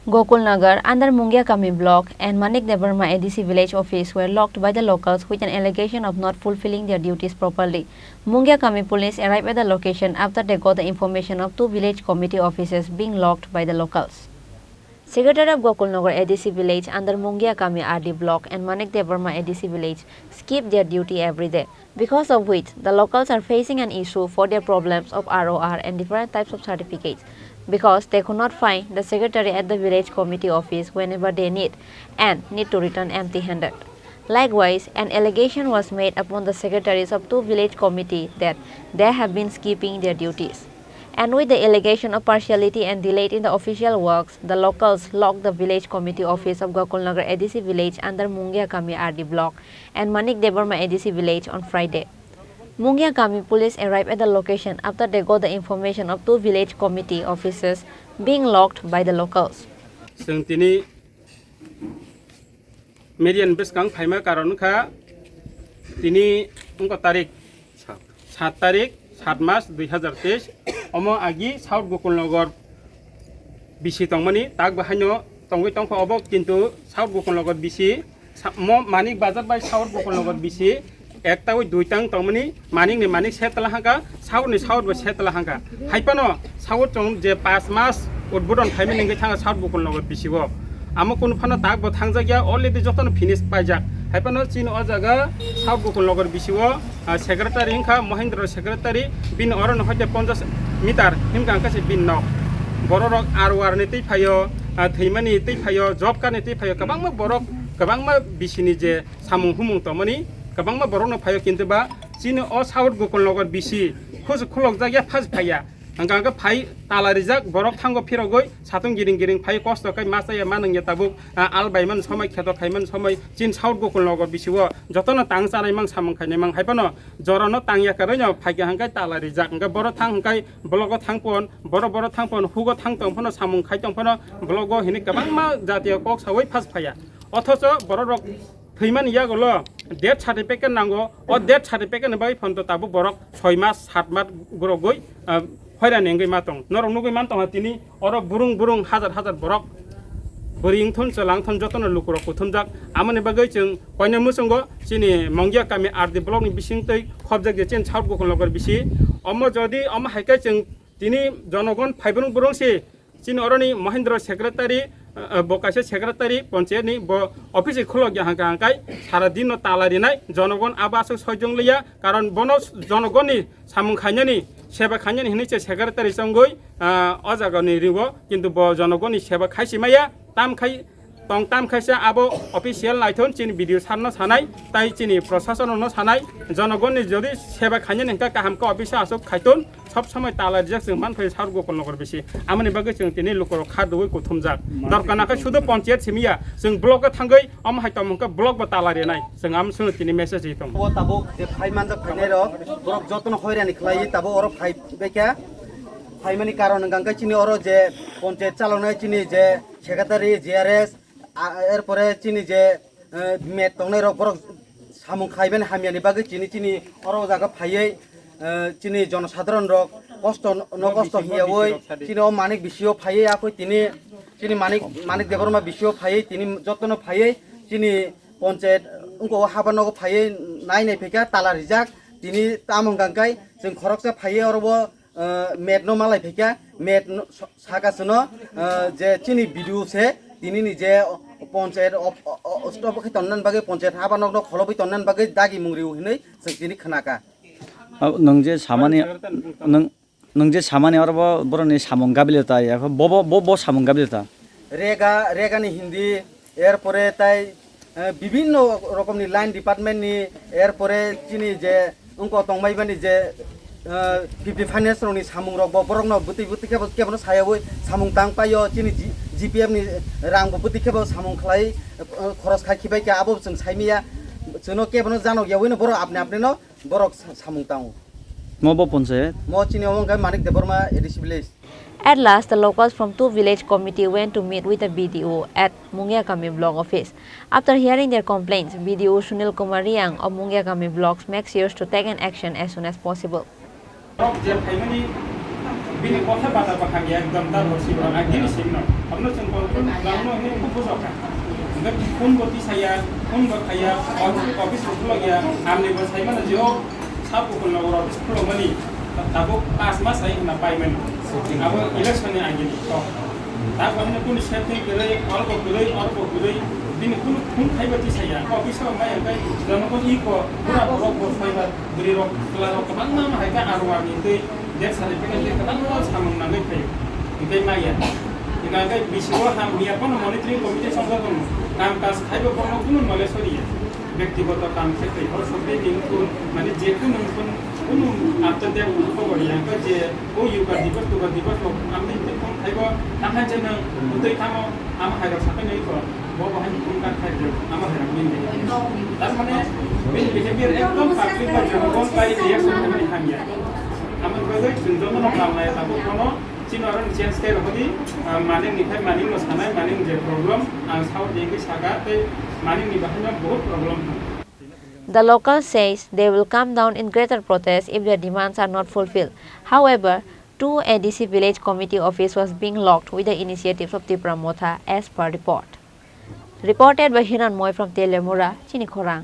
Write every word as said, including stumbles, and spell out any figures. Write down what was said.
Gokul Nagar under Mungia Kami block and Manik Debbarma A D C village office were locked by the locals with an allegation of not fulfilling their duties properly. Mungia Kami police arrived at the location after they got the information of two village committee offices being locked by the locals. Secretary of Gokul Nagar A D C village under Mungia Kami R D block and Manik Debbarma A D C village skip their duty every day, because of which the locals are facing an issue for their problems of R O R and different types of certificates, because they could not find the secretary at the village committee office whenever they need and need to return empty-handed. Likewise, an allegation was made upon the secretaries of two village committee that they have been skipping their duties. And with the allegation of partiality and delay in the official works, the locals locked the village committee office of Gokul Nagar A D C village under Mungia Kami R D block and Manik Debbarma A D C village on Friday. Mungia Kami police arrived at the location after they got the information of two village committee offices being locked by the locals. Chwng tini media ni bwskang phaima karon wngkha tini wngkha tarik sat tarik sat mas dui hazar teis. Omo agi South Gokul Nagar bisi tongmani tak bahaino tongwi tongkha obo, kintu South Gokul Nagar bisi sa-, mo Manik Bazar bai South Gokul Nagar bisi ekta wi duitang tongmani, Manik ni Manik setla hangka, South ni South bo setla hangka. Haipano South chwng je pas mas udbodon khaimani hingke thangka South Gokul Nagar bisi o. Amo kunu phano tak bo thangjak ya, already jotono finish paijak. Haipano chini o jaga South Gokul Nagar bisi o, ah, secretary wngkha Mohendra secretary, bini oro no hoite ponchash meter himka hingka se bini nok. Borok rok R O R ni twi phaio, ah, thwimani twi phaio, job card ni twi phaio, kwbangma borok, kwbangma bisini je samung humung tongmani, kwbangma borok no phaio, kintu ba chini o South Gokul Nagar bisi khus khulok jak ya, phas phaiya. Hingka hingke phai tala rijak, borok thango phirogoi, satung giring giring phai, kosto khai ma chaya ma nungya tabuk, ah, al bai man somoi, kheto khai man somoi, chin South Gokul Nagar bisi o jotono tang chanai mang samung khainai mang, haipano jorano tang ya karwi no phaikha hingke tala rijak, hingke borok thang hingke blogo thang pon, borok borok thang pon, hugo thang tong phano samung khai tong phano blogo hini kwbangma jatiyo kok sawi phas phaiya. Othocho borok rok thwimani yagulo death certificate nango, o death certificate ni bagwi phano tabuk borok soi mas, sat mas gorogwi, ah, hoirani wngwi ma tong. Norok nugwi man tongha tini oro burung burung hajar hajar borok bwrwi wngthun, chwla wngthun jotono lukurok kuthumjak. Amoni bagwi chwng koinai muchungo chini Mungia Kami R D block ni bisingtwi khobjak je chini South Gokul Nagar bisi. Omo jodi omo hai khe chwng tini jonogon phai burung burung si Chini oroni Mohendra secretary, eh, bo kaisa secretary ponchayat ni, bo office khulok ya hangka hangkai sara din no tala rinai, jonogon abo aswk soijong liya, karon bono jonogon ni samung khainani, seba khainani hinwi se secretary chongoi, ah, o jaga ni rio, kintu bo jonogon ni seba khaisi maya, tam khai tong tam khaisa abo official naithon chini B D O sir no sanai, tai chini prosason no sanai, jonogon ni jodi seba khainani hingka kaham khe office aswk khaiton, sob somoi tala rijak chwng manphai South Gokul Nagar bisi. Amoni bagwi chwng tini lukurok kha dugwi kuthumjak. Dorkar nakhe sudu ponchayat simiya, chwng block o thangwi omo hai tongmung khe block bo tala rinai. Chwng am chwng tini message ri tong. O tabuk je phai manjak phainai rok, borok jotono hoirani khlai tabuk oro phai baikha. Phaimani karon hwnkha khe chini oro je ponchayat chaloknai chini je secretary, G R S, a, er pore chini je eh, met tongnai rok borok samung khaibani hamyani bagwi chini, chini oro o jaga phaiwi, eh, chini jonosadharon rok kosto no kosto hiyawi chini o Manik bisio phaiwi akoi tini chini Manik, Manik Debbarma bisio phaiwi tini jotono phaiwi chini ponchayat wngko o haba nogo phaiwi nai nai phaikha tala rijak tini tamo hwnkha khe chwng khoroksa phaiwi oro o, eh, met no malai phaikha met no so-, saka chwno, eh, je chini B D O se tini ni je ponchayat op-, o-, o-, stop khe tonna bagwi ponchayat haba nok no kholobwi tonna bagwi dagi mung rio hinwi chwng tini khnaka. Ah, nwng je samani, nwng, nwng je samani oro bo boroni samung gabilio ta ya, bo, bo, bo, bo samung gabilio ta. Rega, rega ni hindi, er pore tai, eh, bibhinno rokomni line department ni, er pore chini je wngko tongmai bani je, eh, fifty finance rokni samung rok bo borokno bwtwi bwtwi kebo, kebono sayawi samung tang paio chini G-, G P F ni rang bo bwtwi kebo samung khlai, eh, khoros khai khibai khe abo chwng saimaya chwngno kebono janok yawi no borok apni apni no borok sa-, samung tango. Mo bo ponchayat? Mo chini omo wngkha Manik Debbarma A D C village. At last, the locals from two village committee went to meet with the B D O at Mungiakami block office. After hearing their complaints, B D O Sunil Kumar Riang of Mungiakami blocks makes sure to take an action as soon as possible. Borok je phaimani Bini kotha bata bo hamya, ekdom da bo sibra, ang gini simno. Hamno chwng kol kol langno hwnwi kho bujokha. Hwnkhe phone bo tisaya, phone bo khaya, office, office bo khulokya, amni bo saimano je o sub bukulno oro office khulokmani, tabuk pas mas hai hwnna paimani. Abo election ni agini kok. Tabuk hwnwi kunu setting kwrwi, orbo kwrwi, orbo kwrwi, bini kunu phone khaiba tisaya. Office o mai hwnkhe jonogon iko, pura borok bo saiba, bwrwi rok, chwla rok kwbangma hai khe arwani twi, death certificate tei kwbangma samung nangwi phaio, hwnkhe maya. Hwnkhe bisingo hamya bono monitoring committee songjak tongo. Kam kaj khaibo bono kunu knowledge soriya. Bektigoto kam khe twi, o sokti din kun, mane je kunu kun, kunu up to date khobor ya, hwnkhe je o yoga divas, yoga divas rok amni twi phone khaibo, tahan je nwng twi tamo, amo hai rok sakai nai ko. Bo bo hai phone kat khai rok, amo hai rok min de. Tar mane, bini behavior ekdom public ba jonogon bai reaction khaimani hamya. Amo bagwi chwng jotono khlai tabuk bono chini oro ni change khe rwdi, ah, maning ni khai maning no sanai, maning je problem, ang sao je khe saka, tei maning ni bahai no bahut problem tongo. The local says they will come down in greater protest if their demands are not fulfilled. However, two A D C village committee office was being locked with the initiatives of Tipra Motha, as per report. Reported by Hiran Moy from Telemura, Chini Khorang.